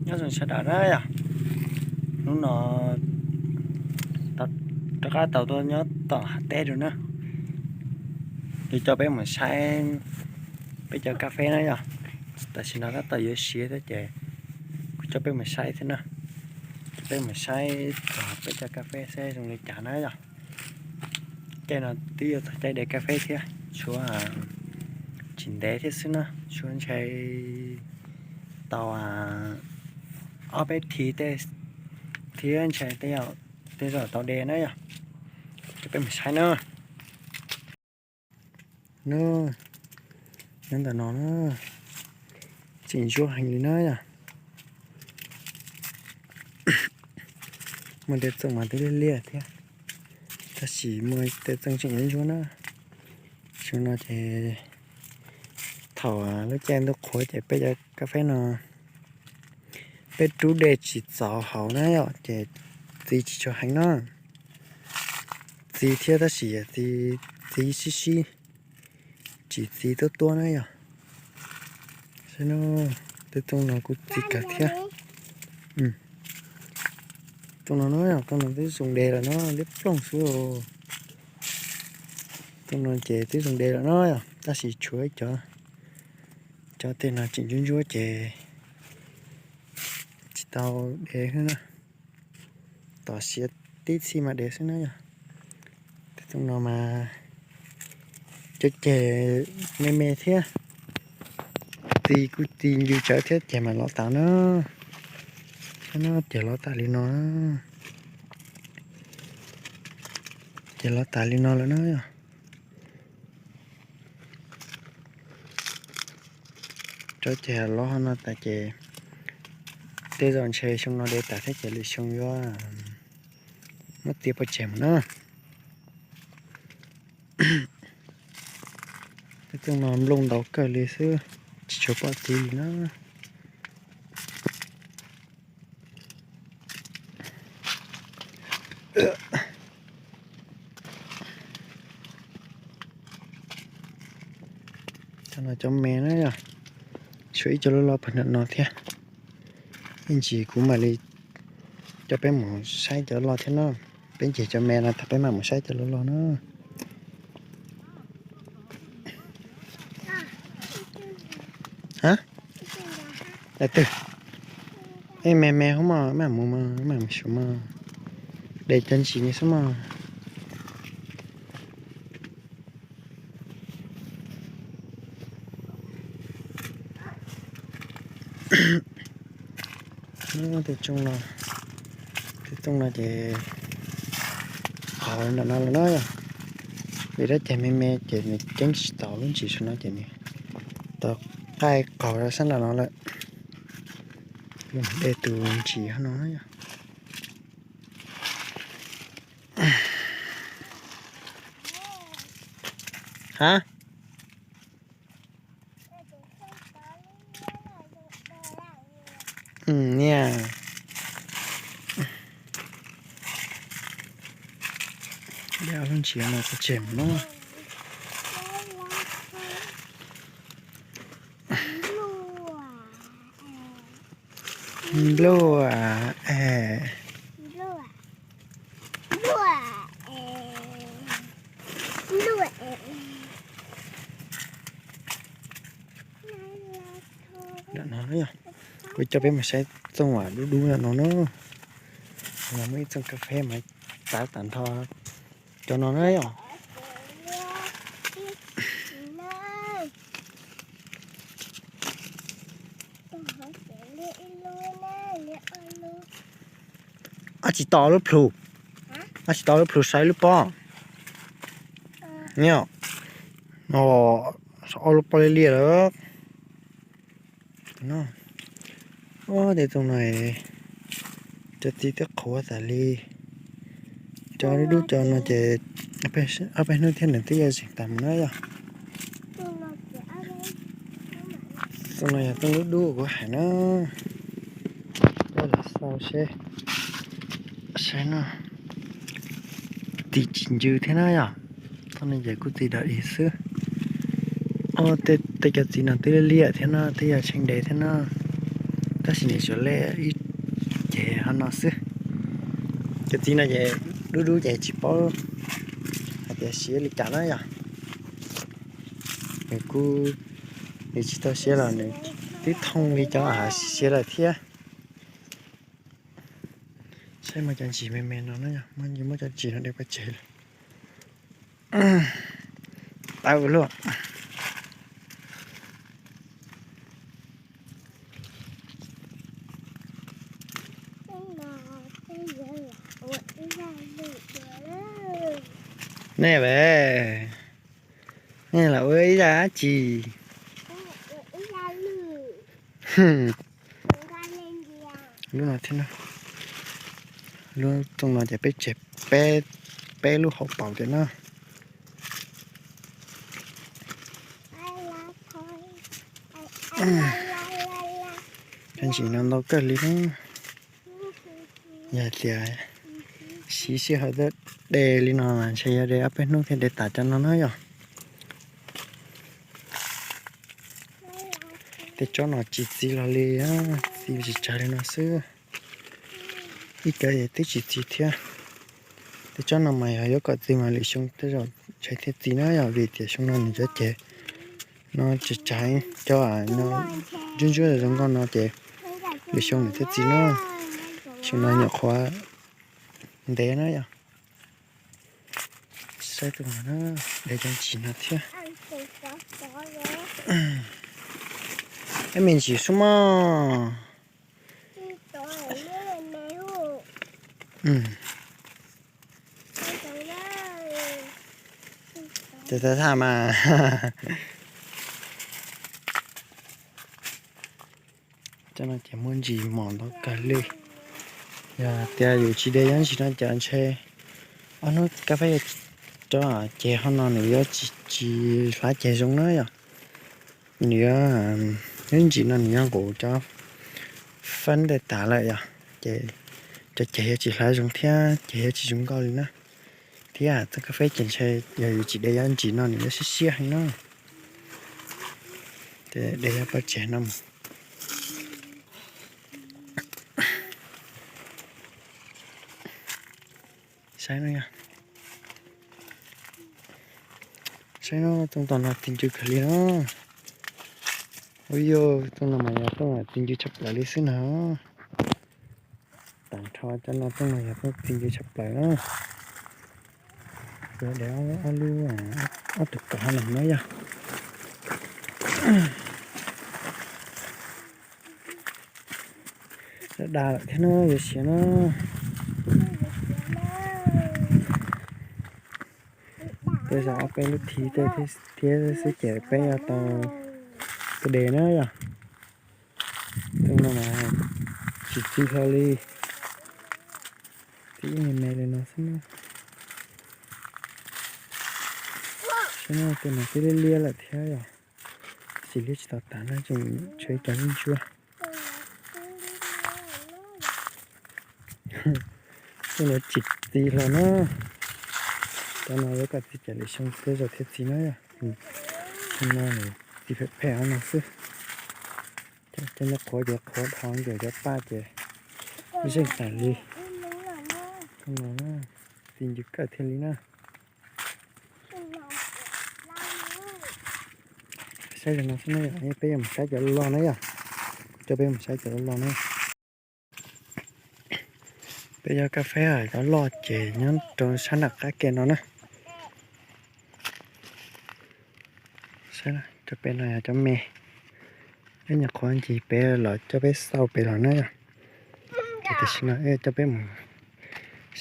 Nyob zoo sawv daws na yom, hnub no rov qab tau tuaj nyob tom hav teb dua na, yuav coj peb mus saib peb cov kas fes na yom. Tam sim no tab tom yuav siav thiab ces kuv coj peb mus saib thiab na, coj peb mus saib peb cov kas fes seb zoo li cas na yom. Caij no twb yog txog caij de kas fes thiab, tshuav tsis ntev thiab xwb na, tshuav ntshe tau ob peb thiv tej thiab ntshe tej zaum tau de na yom. Coj peb mus saib na. Nyob ntawm no na, tseem ntsuab heev li na yom. Muaj tej txooj mas twb liaj liaj thiab, tab sis muaj tej txooj tseem ntsuab ntsuab na. Xyoo no ces thaum lub caij ntuj qhuav ces peb cov kas fes no peb rub dej tsis txaus hauv na yom, ces txiv tsis tshua heev na. Txiv thiab tab sis txiv sib sib, tsis txiv tuab tuab na yom. Saib no, tej txooj no kuj txiv kawg thiab. Txooj no na, txooj no twb zoo de lawm no, liab ploog xwb. Txooj no ces twb zoo de lawm no, tab sis tshuav cov, cov tej no tseem ntsuab ntsuab ces tsis tau de xwb na. Tos siav tib txhij mas de xwb na yom. Tej txooj no mas cov ceg me me thiab, txiv kuj txiv ncw tsawv thiab ces mas lov tas na. Saib no ces lov tas li no, ces lov tas li no lawm na. Cov ceg lov no tas ces tej zaum ntshe xyoo no de tas thiab ces lwm xyoo yuav muab txiav pov tseg mus na. Tej txooj no nplooj ntau kawg li xwb, tsis tshua pom txiv li na. Cov no cov me na yom, tshuav ib co loj loj puag nram no thiab. Ib ntsis kuv mam li coj peb mus saib cov loj thiab na. Peb ncig cov me no tag peb mam mus saib cov loj loj na. Hab, daim twg? Ej, me me hov maj, maj mus maj, maj mus xyuas maj. De cov ntsis li xwb maj. Tej txooj no, tej txooj no ces qos nram no lawm na yom. Vim dab ceg me me ces nws ceeb tsis tau lub ntsis saum no ces nws tau qaij qaug rau sab nram no lawm. Mus de tus ntsis hov no na yom. Hab, niaj, de ob lub ntsis no pov tseg mus no. Npluaj es. Ntawm no, kuv coj peb mus saib txooj uas dub dub ntawm no na. No muaj ib txooj kas fes mas tav tag nrho cov no na yom. Ab tsis tau lub plhu, ab tsis tau lub plhu saib lub pob. Nyob, no, ob lub pob liab liab lawm. Ua tej txooj no cov txiv twb qhuav tas li. Cov dub dub cov no ces ob peb hnub thiab nws twb yuav zeem tas mus na yom. Txooj no yog txooj dub dub kuv hais na. Coj los xauj seb, saib no, txiv tsis ncw thiab na yom. Txooj no ces kuj txiv dawb di xwb. Tej cov txiv no twb liab liab thiab na, twb yog tsheej dev thiab na. Tab sis nws tsuas lej ib cev ho no xwb. Cov txiv no ces dub dub ces tsis paub hais tias siav li cas na yom. Nws kuj, nws tsis tau siav los nws twb thooj li cov siav lawm thiab. Saib muaj cov ntsis me me no na, muaj, muaj cov ntsis no de pov tseg lawm. Tawv luaj. Nej ve, nej los ua ib zaj dab tsi? Lub no thiab, lub rooj no ces peb tseg peb lub hauv paus tias na. Cov ntsis no ntau kawg li na. Yog tias siv sij hawm de li no mas ntshe yuav de ob peb hnub thiaj de tas cov no na yom. Tej tsob no tsis txi los li, txi tsis tsag li no xwb. Ib cov twb tsis txi thiab. Tej tsob no mas yog yuav kom txi mas lwm xyoo tej zaum ntshe thiaj txi na yom, vim tias xyoo no nws cov ces no tsis tsag, cov ntsuab ntsuab zoo nkauj no ces lwm xyoo nws thiaj txi na. Xyoo no nyuam qhuav ntev na yom. Saib tus no na, de cov ntsis no thiab. Eb, me ntsis xwb mog. Ces tau thaj mas. Cov no ces muaj ntsis mos ntau kawg li. Yog tias yus tsis de yob ntsis no ces ntshe ob hnub kab fab yuav rov ces ho no nws yuav tsis hlav ceg zoo na yom. Nws yuav, yob ntsis no nws yuav nqus cov fab ntej tas lawm yom, ces cov ceg yuav tsis hlav zoo thiab ces yuav tsis zoo nkauj li na. Thiab txoj kab fab ces ntshe yog yus tsis de yob ntsis no nws yuav siab siab heev na. Ces de yob pov tseg no mus. Saib no, saib no, rooj tom no txi ncw kawg li no. Ua yog rooj no mas yog rooj txi ncw tshaj plaws li xwb no. Tag nrho cov no rooj no yog rooj txi ncw tshaj plaws na. Yuav de ob lub, ob tug kaum no na yog. Da lawm thiab na, yuav siav na. Tej zaum ob peb lub thiv tej thiab xwb ces peb yuav tau tuaj de na yom. Tej no mas tsis txi hlo li, txi ib me me li no xwb na. Saib no, tej no twb liab liab lawm thiab yom. Tsis liab tsis tau tas na, tseem tshuav ib co ntsuab. Tej no tsis txi hlo na. Cov no yuav kom txi ces lwm xyoo tej zaum thiaj txi na yom. Xyoo no nws txi phem phem no xwb. Cov nyuam qhuav ces qhuav dhau ncauj cov paj ces zeej tas li. Cov no txi ncw kawg thiaj li na. Saib li no xwb na yom, peb yuav mus saib cov loj loj na yom. Coj peb mus saib cov loj loj na. Peb cov kab fab cov loj ces nyob rau sab nram qab ke no na. Saib, cov pem no yog cov me. Ib nyuam qhuav ncig pem los coj peb xauj pem los na yom. Ces tam sim no coj peb mus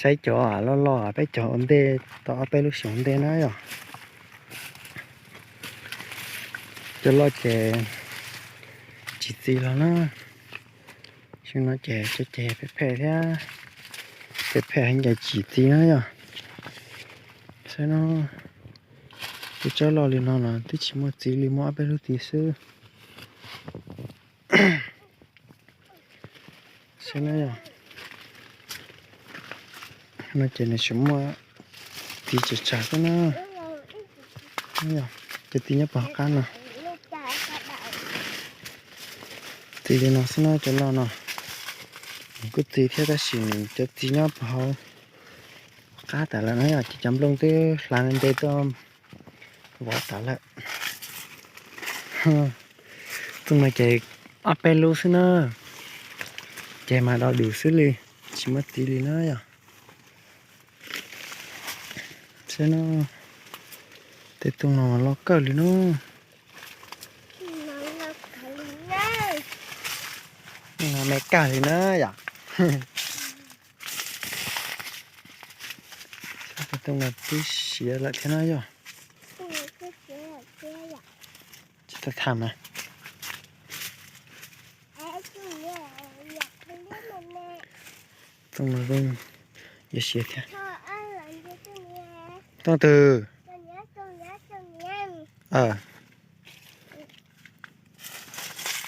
saib cov loj loj peb cog ua ntej tau ob peb lub xyoo ntej na yom. Cov loj ces tsis txi hlo na. Xyoo no ces cov ces phem phem thiab, phem phem heev ces tsis txi na yom. Saib no, tej tsob loj li no los twb tsis muaj txiv li, muaj ob peb lub txiv xwb. Saib na yom, no ces nws tsuas muaj txiv tsawg tsawg xwb na. Cov txiv nyob pem hauv qab no. Txiv li no xwb na cov loj no. Nws kuj txiv thiab tab sis nws cov txiv nyob puag hauv qab tas lawm na yom, ces cov nplooj twb hlav ntev tuaj vov tas lawm. Txooj no ces ob peb lub xwb na, ces mas do dus xwb li, tsis muaj txiv li na yom. Saib no, tej txooj no loj kawg li na. Txooj no me kawg li na yom. Tej txooj no twb siav lawm thiab na yom. Tsis tau tham mas. Txooj no yuav siav thiab. Txooj twg?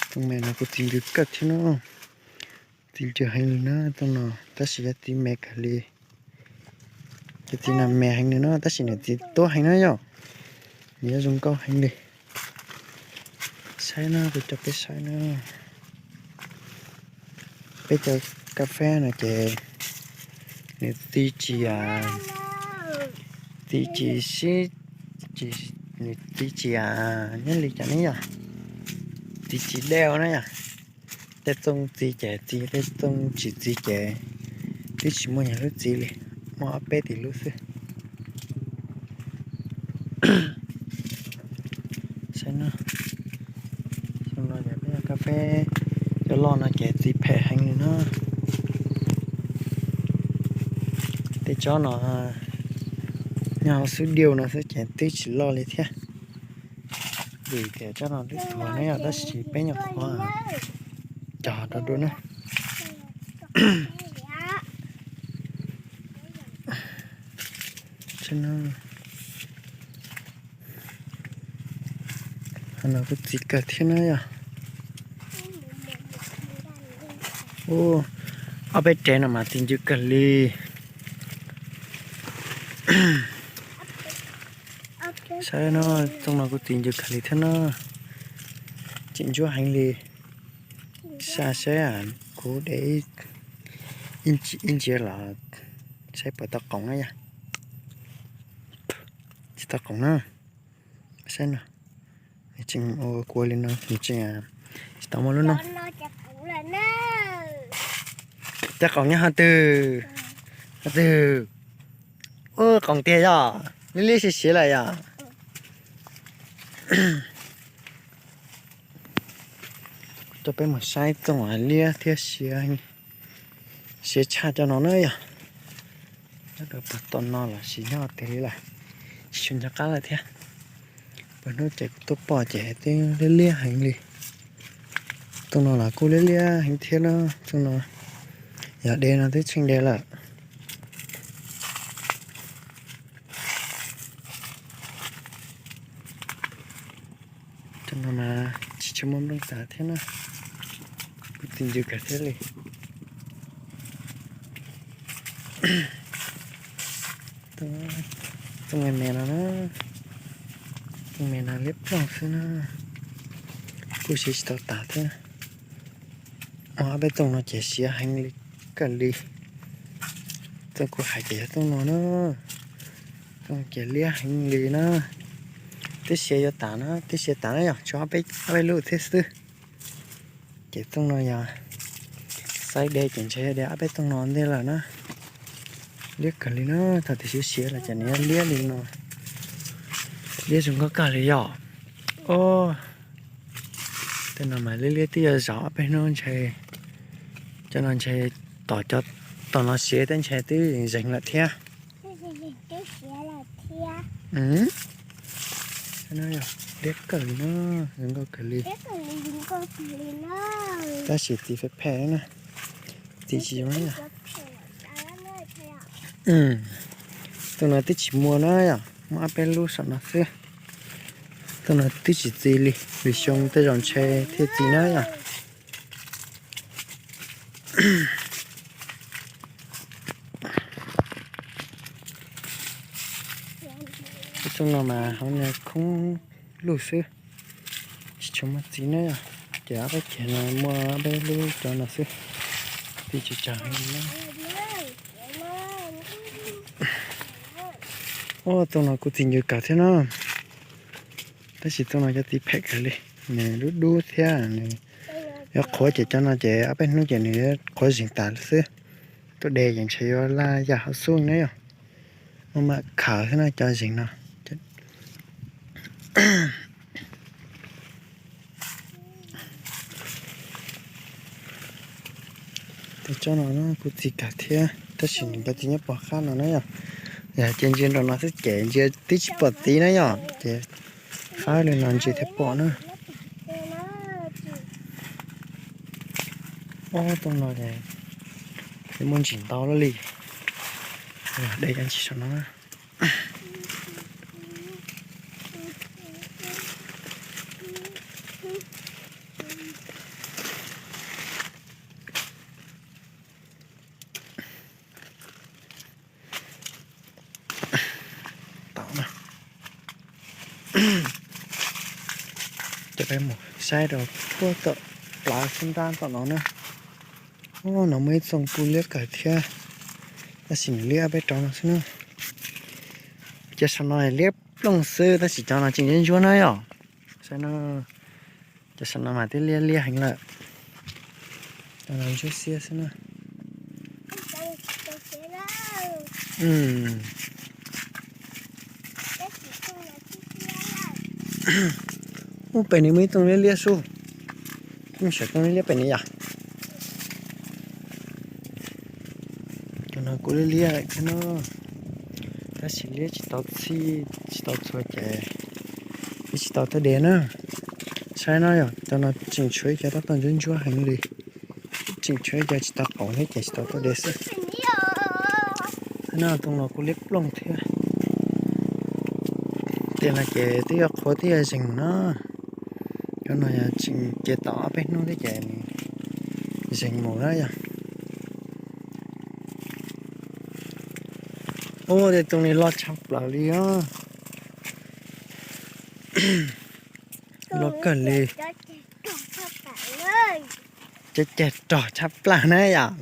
Txooj me no kuj txiv ncw kawg thiab no. Txiv ncw heev li na txooj no, tab sis yog txiv me kawg li. Cov txiv no me heev li na tab sis nws txiv tuab heev na yom. Nws yuav zoo nkauj heev li. Saib na, kuv coj peb saib na. Peb cov kas fes no ces nws txiv tsis, txiv tsis sib, nws txiv tsis nyob li cas ne yom. Txiv tsis dej na yom. Tej txooj txiv ces txiv, tej txooj tsis txiv ces twb tsis muaj nyuag lub txiv li, muaj ob peb tis lub xwb. Saib no, xyoo no ces peb cov kas fes cov loj no ces txiv phem heev li na. Tej tsob no nyob hauv xub diau no xwb ces twb tsis loj li thiab. Vim tias tsob no twb tuag ne yom, tab sis peb nyuam qhuav cog rau dua na. Qhov no kuj txiv kawg thiab na yom. Ub, ob peb rev no mas txiv ncw kawg li. Saib no, txooj no kuj txiv ncw kawg li thiab na. Tseem ntsuab heev li. Xa saib, kuv de ib ntsiav los saib puas tau qoom na yom. Tsis tau qoom na. Saib no, nws tseem ua kua li no, nws tseem tsis tau muaj lub noob. Cov qoom nyob qhov twg? Qhov twg? Ub, qoom tiag yom, liab liab siav siav lawm yom. Coj peb mus saib txooj liab thiab siav, siav tshaj cov no na yom. Nyob rau puag tom no los sis nyob tiag li lawm, tsis tshua nco qab lawm thiab. Puag hnub ces kuv tuaj pom ces twb liab liab heev li. Txooj no los kuj liab liab heev thiab na, txooj no yog de no twb tsheej de lawm. Cov no mas tsis tshua muaj nplooj tas thiab na, kuj txiv ncw kawg thiab li. Txooj me me no na, txooj me no liab ploog xwb na, kuj siav tsis tau tas thiab. Ob peb txooj no ces siav heev li kawg li. Txooj kuv hais ces yog txooj no na, txooj ces liab heev li na. Twb siav yuav tas na, twb siav tas na yom, tshuav ob peb lub thiab xwb. Ces txooj no yog xaiv de ces ntshe de ob peb txooj no ntej lawm na. Liab kawg li na, thaum tiam sis siav los ces nws liab li no, liab zoo nkauj kawg li yom. Tej no mas liab liab twb yuav zom ob peb hnub ntshe, cov no ntshe tom, tom no siav tej ntshe twb zeeg lawm thiab. Liab kawg li na, zoo nkauj kawg li. Tab sis txiv phem phem na, txiv tsis zoo na yom. Txooj no twb tsis muaj na yom, muaj ob peb lub saum no xwb. Txooj no twb tsis txiv li, lwm xyoo tej zaum ntshe thiaj txiv na yom. Txooj no mas hauv no khoob lug xwb, tsis tshua muaj txiv na yom. Ces ob peb ceg no muaj ob peb lub cov no xwb, txiv tsis tsawg heev na. Ub, tooj no kuj txi ncw kawg thiab na, tab sis tooj no cov txiv phem kawg li, nws dub dub thiab nws yuav qhuav ces cov no ces ob peb hnub ces nws yuav qhuav zeeg tas xwb. Tuaj de ces ntshe yuav laj yam hauv xub na yom. Muaj mam khaws xwb na cov zeeg no. Tus tsob no kuj txi kawg thiab tab sis nws cov txiv nyob pog qab no na yom. Yog ces ntsia nraum no xwb ces ntsia twb tsis pom txiv na yom, ces fab li no ntsia thiaj pom na. Ob tooj no ces muaj ntsis ntau lawm li. De cov ntsis saum no. Ces peb mus saib rau puag tom plawv xub nrab tom no na. Ub, no muaj ib txoog kuj liab kawg thiab, tab sis nws liab peb rau no xwb na. Cov saum no liab plooj xwb tab sis cov no tseem ntsuab ntsuab na yom. Saib no, cov saum no mas twb liab liab heev lawm. Cov no ntsuab xiab xwb na. Ub, pem no muaj ib txoog liab liab xwb. Muaj ib txoog liab liab pem no yom. Cov no kuj liab liab thiab no, tab sis liab tsis tau txhij tsis tau txhua ces peb tsis tau tuaj de na. Saib no yom, cov no tseem tshuav ib co tab tom ntsuab ntsuab heev li, tseem tshuav ib co tsis tau qaum thiab ces tsis tau tuaj de xwb. No tooj no kuj liab plooj thiab. Tiam no ces twb yuav qhuav twb yuav zeeg mus na. Cov no yog tseem ces tom ob peb hnub thiab ces zeeg mus na yom. Ub, tej tooj no loj tshaj plaws li os. Loj kawg li. Cov cag rog tshaj plaws na yom.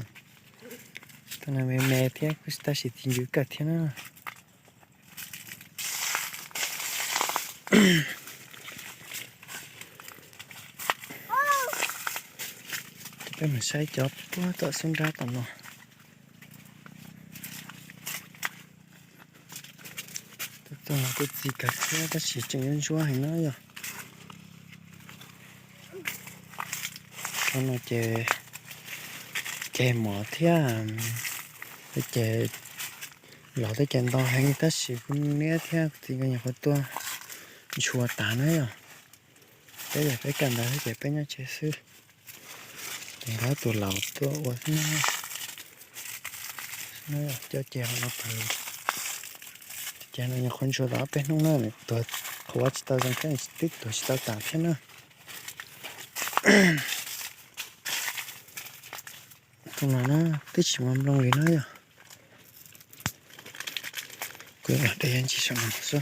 Tooj no me me thiab kuj tab sis txi ncw kawg thiab na. Peb mus saib cov puag tom xub nrab tom no. Tej tooj no kuj txi kawg thiab tab sis tseem ntsuab ntsuab heev na yom. Cov no ces ceg mov thiab, tej ces los tej ces ntau heev tab sis kuv niam thiab kuv txiv nkawd nyuam qhuav tuaj ntshua tas na yom. Peb yog peb kawm ntawv xwb ces peb nyob tsev xwb. Ces nkawd tus laus tuaj ua xwb na. Cov ces no pawg, ces no nyuam qhuav ntshua tau ob peb hnub na, nws tuag qhuav tsis tau zoo thiab, twb tuag tsis tau tas thiab na. Tus no na, twb tsis muaj nplooj li na yom. Kuv de ntsis saum no xwb.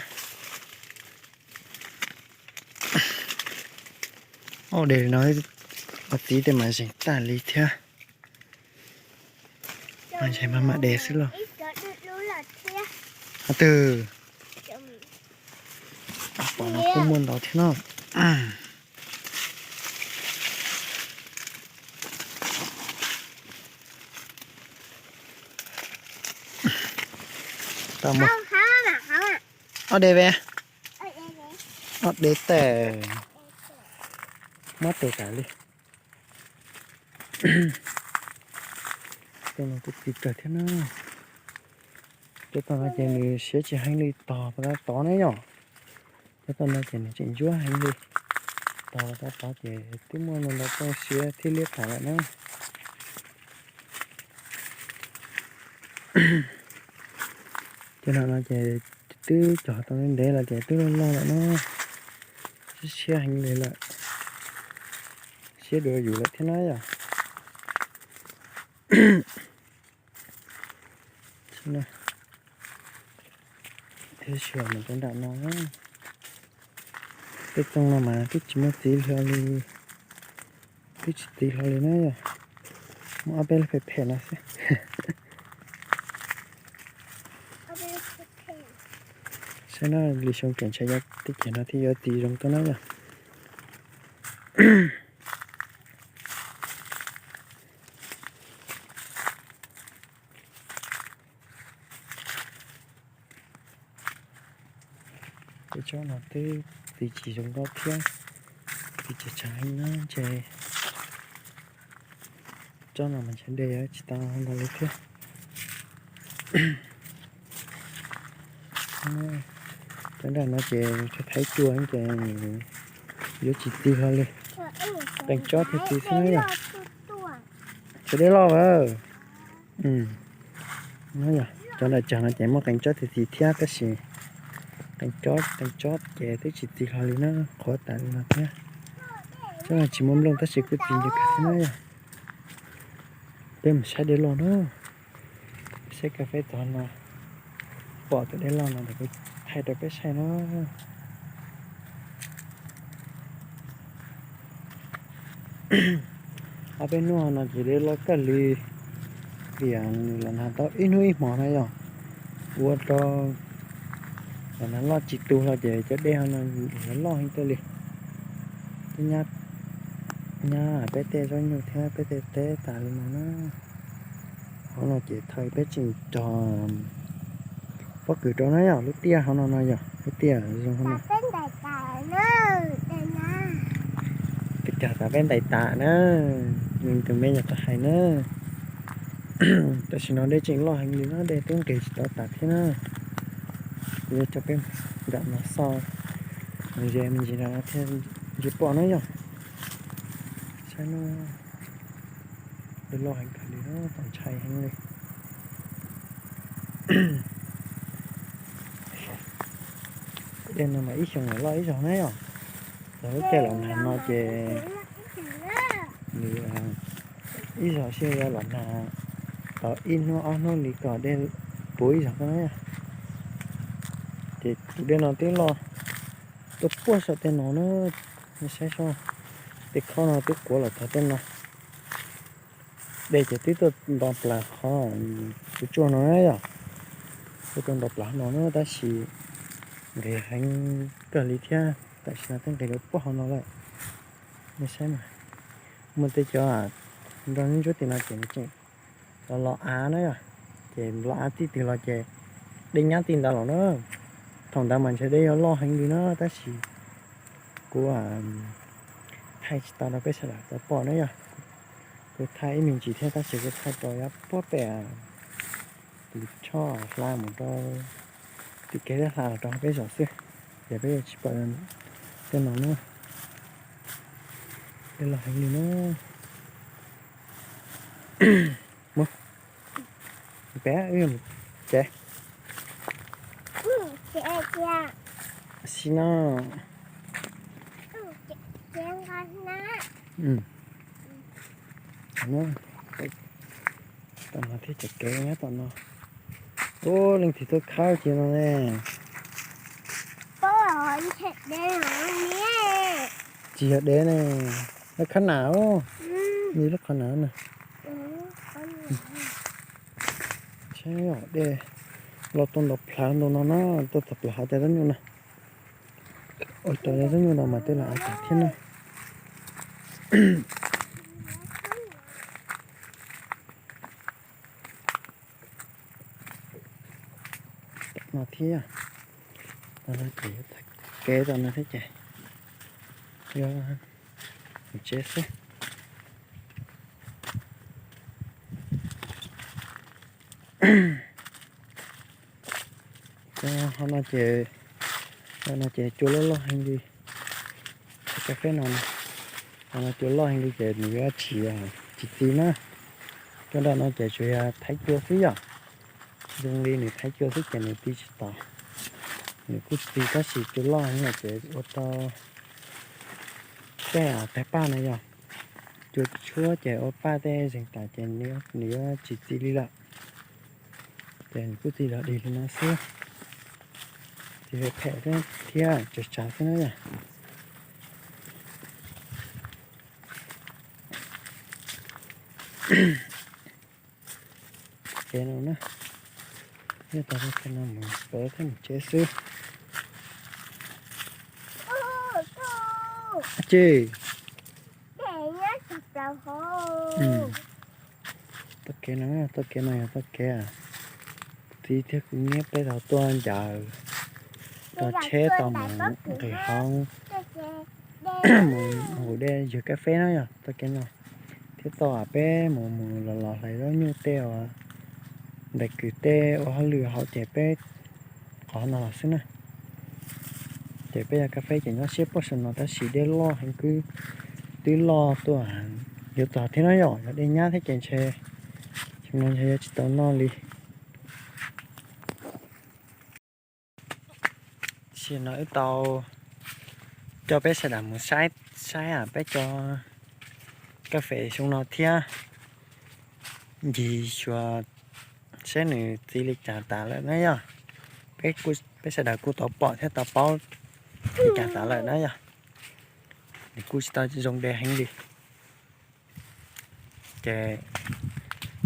Ua de li no, ua txiv tej mas zeeg tag li thiab. Mas ntshe maj mam de xwb lauj. Ho twg? Pom no kuj muaj ntau thiab no. Tau muaj ob de ve, ob de tes, mob tes tas li. Tej no kuj txi kawg thiab na. Cov tom no ces nws siav tsis heev li tog pas tab tod na yom. Cov tom no ces nws tseem ntsuab heev li. Tog pas tab tod ces twb muaj ntau ntau rooj siav thiab liab tas lawm na. Cov no no ces twb cog tau ntev los ces twb loj loj lawm na. Siab siab heev li lawm. Siab dua yus lawm thiab na yom. Thiab xyuas mus rau nram no, tej txooj no mas twb tsis muaj txiv hlo li. Twb tsis txi hlo li na yom. Muaj ob peb lub phem phem no xwb. Saib no, lwm xyoo tseem ntshe yog tej ceg no thiaj yuav txiv zoo tuaj na yom. Tej tsob no twb txiv tsis zoo nkauj thiab, txiv tsis tshav heev na ntshe. Tsob no mas ntshe de tsis tau ntau li thiab. Cov nram no ces thaib cua ces yuav tsis txi hlo li. Qee tsob thiaj txi xwb na yom. Tsis deb loj a. Cov nram tsag no ces muaj qee tsob thiaj txi thiab tab sis qee tsob qee tsob ces twb tsis txi hlo li na, qhuav tas li no thiab. Tsob no tsis muaj nplooj tab sis kuj txi ncua kawg thiab na yom. Peb mus saib dej loj na. Saib kas fes txog no, pom tus dej loj no ntawd kuv thaij rau peb saib na. Ob peb hnub no ces dej loj kawg li, vim nws los nag tau ib hnub ib hmos na yom. Ua rau los nag loj tsis tu hlo ces cov dej no loj heev tuaj li. Twb nyab peb tej zaub nyuj thiab peb tej teb tas li no na. Hauv no ces thaum peb tseem cog pob kws rau na yom, lub tiaj hauv no no yom, lub tiaj zoo hauv no. Peb cog tas peb ntais tas na, tus me nyuam tau hais na. Tam sim no dej tseem loj heev li na, dej twb nqis tsis tau tas thiab na. Kuv yuav coj peb nram no xauj, mus ze me ntsis nram no thiaj ntsia pom na yom. Saib no, dej loj heev kawg li na, txaus ntshai heev li. Dej no mas ib xyoos los loj ib zaug na yom. Los lub caij los nag no ces nws ib zaug sij yuav los nag tau ib hnub ob hnub li kom dej puv ib zaug na. Ces tus dej no twb loj tuaj puag saum tej no na, nej saib seb, tej khob no twb kuav los txog tej no. Dej ces twb tuaj nto plaws qhov kuv tsuaj no na yom, twb tuaj nto plaws no na tab sis nqis heev kawg li thiab, tam sim no twb nqis rau puag hauv no lawm. Nej saib mas, muaj tej cov nrog ntsuab tim no ces nws tseem los los av na yom, ces los av txij twg los ces dej nyab txij ntawd los na. Thaum ntawd mas ntshe dej yuav loj heev li na tab sis kuv thaij tsis tau rau peb sawv daws tau pom na yom. Kuv thaij ib me ntsis thiab tab sis kuv thaij rau yav puag pem tus choj hla mus rau tim kev dej hla los rau peb zos xwb, ces peb yuav tsis pom tej no na. Dej loj heev li na. Mus, peb wb mus tsev. Xi no. Tom no thiab, tseem kev nyob tom no. Ub, leej twg tuaj khawb cia no ne. Tsis yog dev ne, lub khab nam, lub khab nam na. Saib dej los tuaj nto plaws ntau no na, tuaj txog plaws hav cov zaub nyuj no. Ua rau cov zaub nyuj no mas twb los av tag thiab na. No thiab, kev tom no thiab ces yuav mus tsev xwb. Ho no ces, no ces cua loj loj heev li. Cov kas fes no, ho no cua loj heev li ces nws yuav tsis, tsis txi na. Cov nram no ces tsuas yog thaiv cua xwb yom. Zoo li nws thaiv cua xwb ces nws txi tsis tau. Nws kuj txi tab sis cua loj heev no ces ua rau tej tawg paj na yom. Cua tshuab ces ua paj tej zeeg tas ces nws yuav tsis txi li lawm. Ces nws kuj txi zog dig li no xwb. Txi phem thiab tsawg tsawg xwb na yom. Txoj kev no na, yog tau txoj kev no mus pem thiab mus tsev xwb. Ces txoj kev no, txoj kev no yog txoj kev txiv thiab kuv niam peb tau tuaj ncaws, tau tsheb tau mus nqis hauv, mus nqus dej ywg kab feb na yog txoj kev no. Thiab txoj peb mus mus los los hlais zaub nyuj tej uas ntawm kwv tej ua hauj lwm hauv ces peb qhov no los xwb na. Ces peb yog kab feb ces nyob siab puag saum no tab sis dej loj heev, kwb twb loj tuaj yuav txog thiab no yom, yog dej nyab thiab ces ntshe xyoo no ntshe yuav tsis tau noj li. Tam sim no wb tau coj peb sawv daws mus saib, saib peb cov kas fes xyoo no thiab, ncig xyuas saib nws txiv li cas tas lawm na yog. Peb sawv daws kuj tau pom thiab tau paub li cas tas lawm na yog. Nws kuj tsis tau zoo de heev li. Ces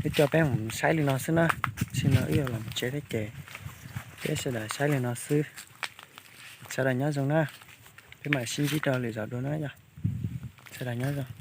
wb coj peb mus saib li no xwb na. Tam sim no wb yuav los tsev thiab ces peb sawv daws saib li no xwb. Sawv daws nyob zoo na. Peb mam sib ntsib rau lwm zaus dua na yog. Sawv daws nyob zoo.